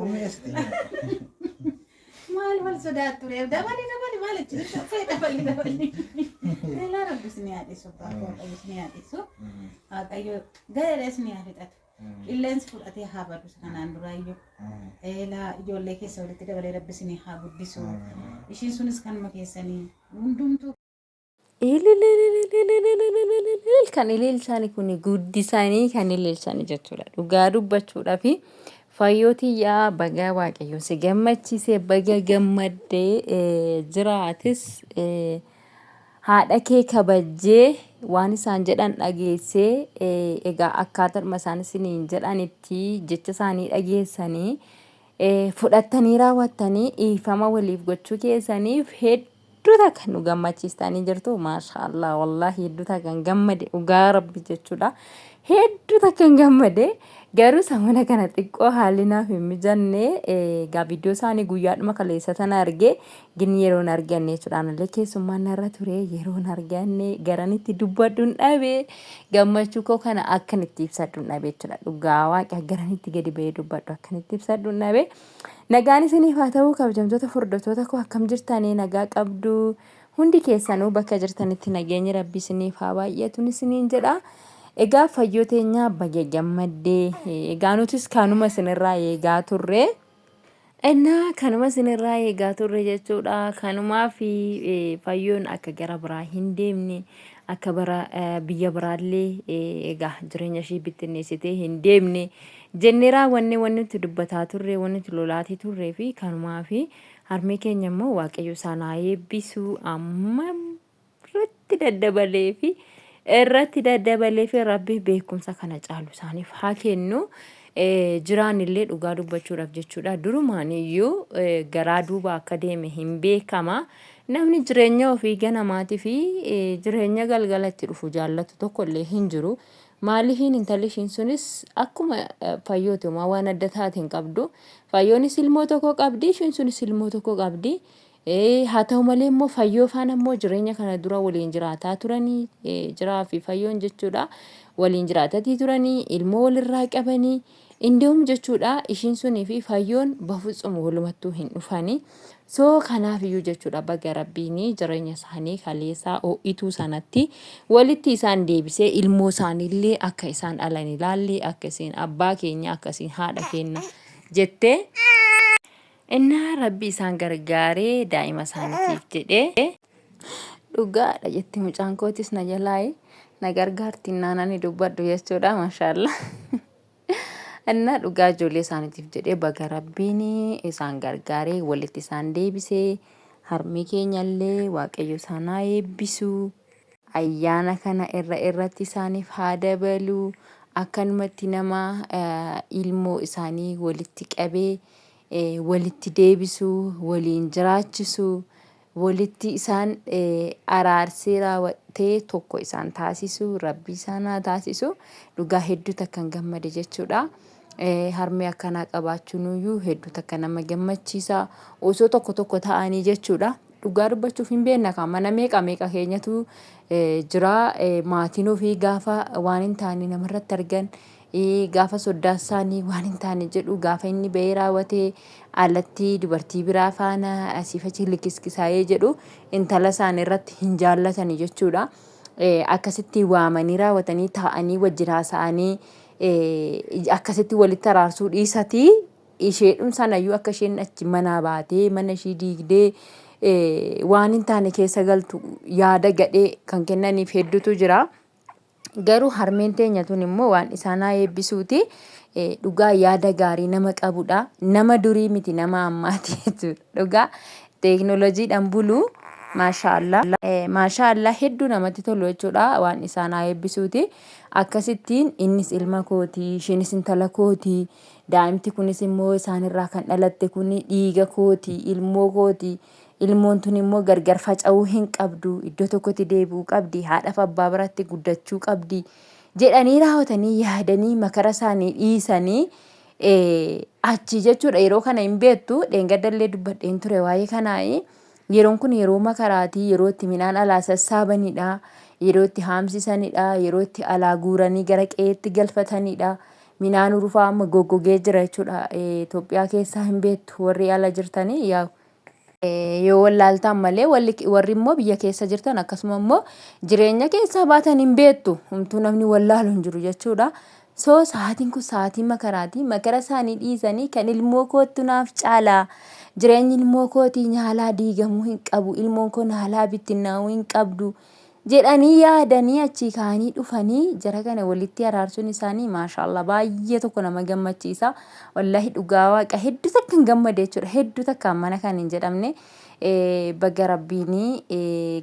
Umeesti. Maal wal sodaattu ree? Dabali dabali maal achi fee dabali dabali. Eelaa rabbi isin haa dhiisu abbaa koo waaqayyo isin haa dhiisu. Waaqayyo gaheedha isin haa fixatu. Qilleensi fudhatee haa badu kanaan duraayyuu. Eelaa ijoollee keessa walitti dabalee rabbi isin haa guddisu. Ishiin sunis kanuma keessanii hundumtuu. Ilililililililililil kan ililchani kun guddisanii kan ililchani jechuudha. Dhugaa dubbachuudhaaf fayyoo tiyyaa baga waaqayyo si gammachiise baga gammaddee jiraatis haadha kee kabajjee waan isaan jedhan dhageessee egaa akkaataadhuma isaan isiniin jedhanitti jecha isaanii dhageessanii fudhattanii raawwattanii dhiifama waliif gochuu keessaniif hedduu takka nu gammachiistanii jirtu. Maashaallah, wallaahi hedduu takka hin gammade, dhugaa rabbi jechuudha. Hedduu takka hin gammade, garuu samuna kana xiqqoo haalli naaf hin mijanne. Egaa viidiyoo isaanii guyyaadhuma kaleessa tana arge gin yeroon arganne jechuudha. Anallee keessummaan narra ture, yeroon arganne garanitti dubbadhuun dhabe, gammachuu koo kana akkan itti ibsadhuun dhabe jechuudha. Dhugaa waaqa garanitti gadi ba'ee dubbadhu akkan itti ibsadhuun dhabe. Nagaan isiniif haa ta'u kabajamtoota hordoftoota koo, akkam jirtanii? Nagaa qabdu? Hundi keessanuu bakka jirtanitti nageenyi rabbi isiniif haa baay'atuun isiniin jedha. Egaa fayyoo teenyaa baga gammaddee. Egaa nutis kanuma isinirraa eegaa turre. Innaa kanuma isinirraa eegaa turre jechuudha. Kanumaa fi fayyoon akka gara biraa hin deemne, akka bara biyya biraallee egaa jireenya ishii bittinneessitee hin deemne jennee raawwanne, wanni nuti dubbataa turre, wanni nuti lolaatii turree fi kanumaa fi harmee keenya immoo waaqayyo isaan haa eebbisu, amma irratti daddabalee fi irratti daddabalee fi rabbi beekumsa kana caalu isaaniif haa kennu. Jiraan illee dhugaa dubbachuudhaaf jechuudha. Durumaan iyyuu garaa duuba akka deeme hin beekama. Namni jireenya ofii ganamaatii fi jireenya galgala itti dhufu jaallatu tokko illee hin jiru. Maaliifiin intalli ishiin sunis akkuma fayyooti, homaa waan adda taate hin qabdu. Fayyoonis ilmoo tokko qabdi, ishiin sunis ilmoo tokko qabdi. Haa ta'u malee immoo fayyoo faana immoo jireenya kana dura waliin jiraataa turanii, jiraa fi fayyoon jechuudha. Waliin jiraatatii turanii ilmoo walirraa qabanii indeehum jechuudha. Ishiin sunii fi fayyoon bafutsum walumattuu hin dhufanii. So kanaaf iyyuu jechuudha baga rabbiin jireenya isaanii kaleessaa ho'ituu sanatti walitti isaan deebisee, ilmoo isaaniillee akka isaan dhalan ilaalle, akka isiin abbaa keenya, akka isiin haadha keenya jettee. Innaa rabbi isaan gargaaree daa'ima isaaniitiif jedhee. Dhugaadha jetti mucaan kootis na jalaayi na gargaarti innaan ani dubbadhu jechuudha, mashaalla. Innaa dhugaa ijoollee isaaniitiif jedhee baga rabbiin isaan gargaaree walitti isaan deebisee. Harmee keenyallee waaqayyo isaan haa eebbisu. Ayyaana kana irra irratti isaaniif haa dabalu. Akkanumatti nama ilmoo isaanii walitti qabee walitti deebisu, waliin jiraachisu, walitti isaan araarsee raawwatee tokko isaan taasisu, rabbi isaan haa taasisu. Dhugaa hedduu takkan gammade jechuudha. Harmee akkanaa qabaachuunuyyuu hedduu takka nama gammachiisa. Osoo tokko tokko ta'anii jechuudha. Dhugaa dubbachuuf hin beekna kaa, mana meeqa meeqa keenyatu jira, maatiin ofii gaafa waan hin taane namarratti argan, gaafa soddaan isaanii waan hin taane jedhu, gaafa inni ba'ee raawwatee alatti dubartii biraa faana asiif achi likiskisaa'ee jedhu, intala isaanii irratti hin jaallatani jechuudha. Akkasitti waamanii raawwatanii taa'anii wajjin haasa'anii akkasitti walitti araarsuu dhiisatii, isheedhum sanayyuu akka isheen achi manaa baatee mana ishii diigdee waan hin taane keessa galtu yaada gadhee kan kennaniif hedduutu jira. Garuu harmeen teenya tun immoo waan isaan haa eebbisuuti. Dhugaa yaada gaarii nama qabudha. Nama durii miti, nama ammaati jechuudha. Dhugaa teeknooloojiidhaan bulu. Maashaallah. Maashaallah, hedduu namatti tolu jechuudha. Waan isaan haa eebbisuuti. Akkasittiin innis ilma kooti, ishiinis intala kooti. Daa'imti kunis immoo isaanirraa kan dhalatte kun dhiiga kooti, ilmoo kooti. Ilmoon tun immoo gargar faca'uu hin qabdu, iddoo tokkotti deebi'uu qabdi, haadhaaf abbaa biratti guddachuu qabdi jedhanii raawwatanii yaadanii makara isaanii dhiisanii achi jechuudha. Yeroo kana hin beektu, dheengadda illee dubbadheen ture waa'ee kanaayi. Yeroon kun yeroo makaraatii, yeroo itti midhaan alaa sassaabanidha, yeroo itti haamsisanidha, yeroo itti alaa guuranii gara qe'eetti galfatanidha. Midhaan urufaa amma goggogee jira jechuudha. Itoophiyaa keessaa hin beektu warri ala jirtanii yaa yoo wallaaltaan malee warri immoo biyya keessa jirtan akkasuma immoo jireenya keessaa baatan hin beektu. Homtuu namni wallaalu hin jiru jechuudha. So sa'aatiin kun sa'aatii makaraati. Makara isaanii dhiisanii kan ilmoo koottu naaf caalaa. Jireenyi ilmoo kootii nyaalaa diigamuu hin qabu. Ilmoon koo naalaa bittinnaa'uu hin qabdu. Jedhanii yaadanii achii ka'anii dhufanii jara kana walitti araarsuun isaanii maashaallah baay'ee tokko nama gammachiisa. Wallahi dhugaa waaqa hedduu takka hin gammade jechuudha. Hedduu takka mana kan hin jedhamne baga rabbiin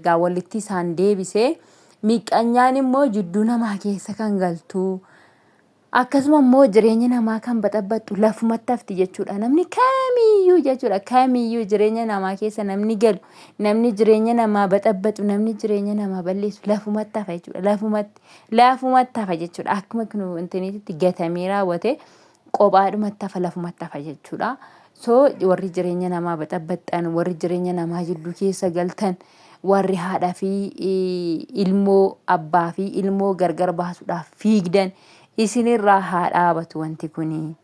gaa walitti isaan deebise. Miqqanyaan immoo jidduu namaa keessa kan galtu Akkasuma immoo jireenya namaa kan baxabbaxxu lafumatti hafti jechuudha. Namni kamiyyuu jechuudha kamiyyuu jireenya namaa keessa namni galu, namni jireenya namaa baxabbaxu, namni jireenya namaa balleessu lafumatti hafa jechuudha. Lafumatti lafumatti hafa jechuudha. Akkuma kun intiniititti gatamee raawwate qophaadhumatti hafa lafumatti hafa jechuudha. So warri jireenya namaa baxabbaxxan, warri jireenya namaa jidduu keessa galtan, warri haadha fi ilmoo abbaa fi ilmoo gargar baasuudhaaf fiigdan isinirraa haa dhaabatu wanti kuni.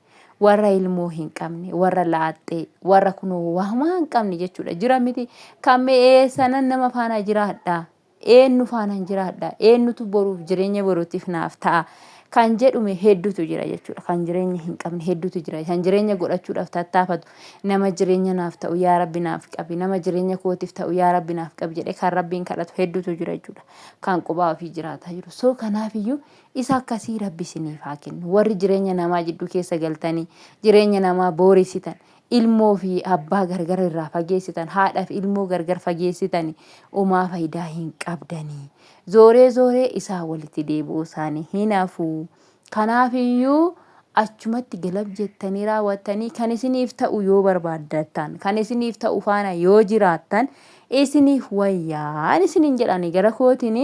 Warra ilmoo hin qabne, warra laaxxee, warra kunoo waamaa hin qabne jechuudha. Jira miti kan mee sanan nama faana jiraadha. Eenyu faanan jiraadha? Eenyutu boruuf jireenya boruutiif naaf ta'a? Kan jedhume hedduutu jira jechuudha. Kan jireenya hin qabne hedduutu jira. Kan jireenya godhachuudhaaf tattaafatu nama jireenya naaf ta'u yaa Rabbi naaf qabi, nama jireenya kootiif ta'u yaa Rabbi naaf qabi jedhee kan Rabbiin kadhatu hedduutu jira jechuudha. Kan qubaa ofii jiraataa jiru. So kanaafiyyuu isa akkasii Rabbi isiniif haa kennu. Warri jireenya namaa jidduu keessa galtanii jireenya namaa booressitan ilmoo fi abbaa gargar irraa fageessitan, haadha fi ilmoo gargar fageessitani umaa faayidaa hin qabdanii. Zooree zooree isaan walitti deebi'uu isaanii hin hafu. Kanaaf iyyuu achumatti galab jettanii raawwattanii kan isiniif ta'u yoo barbaaddattan, kan isiniif ta'u faana yoo jiraattan isiniif wayyaan isiniin jedhani gara kootiin.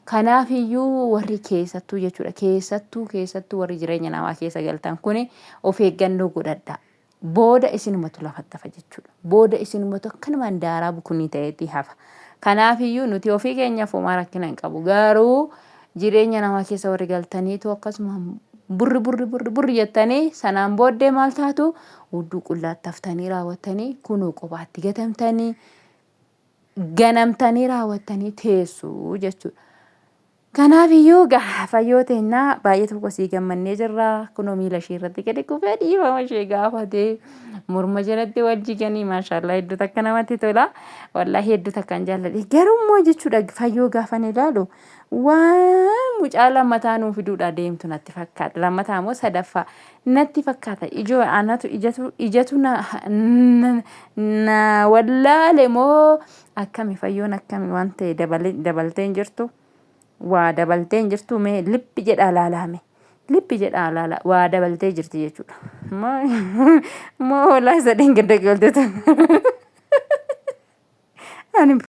Kanaaf iyyuu warri keessattuu jechuudha keessattuu keessattuu warri jireenya namaa keessa galtan kuni of eeggannoo godhadha. Booda isinumatu lafatti hafa jechuudha. Booda isinumatu akkanumaan daaraa bukunii ta'eeti hafa. Kanaafiyyuu nuti ofii keenyaaf homaa rakkina hin qabu. Garuu jireenya namaa keessa warri galtaniitu akkasuma burri burri burri burri jettanii sanaan booddee maal taatu hudduu qullaatti haftanii raawwattanii kunoo kophaatti gatamtanii ganamtanii raawwattanii teessu jechuudha. Kanaaf iyyuu gaa fayyoo teennaa baay'ee tokko sii gammannee jirra. Kunoo miila ishee irratti gadi kufee dhiifama ishee gaafate. Morma jalatti wal jiganii maashaallaa hedduu takka namatti tola. Wallaahi hedduu takkaan jaalladhe. Garuu immoo jechuudha fayyoo gaafan ilaalu waan mucaa lammataa nuu fiduudha deemtu natti fakkaata. Lammataa moo sadaffaa natti fakkaata. Ijoo anatu ijatu ijatu na na wallaale moo akkami fayyoon akkami waan ta'e dabaltee hin jirtu. Waa dabaltee hin jirtu mee lippi jedhaa laalaa mee lippi jedhaa laalaa waa dabaltee jirti jechuudha. Moo hoolaa isa dheengadda galteetu. Ani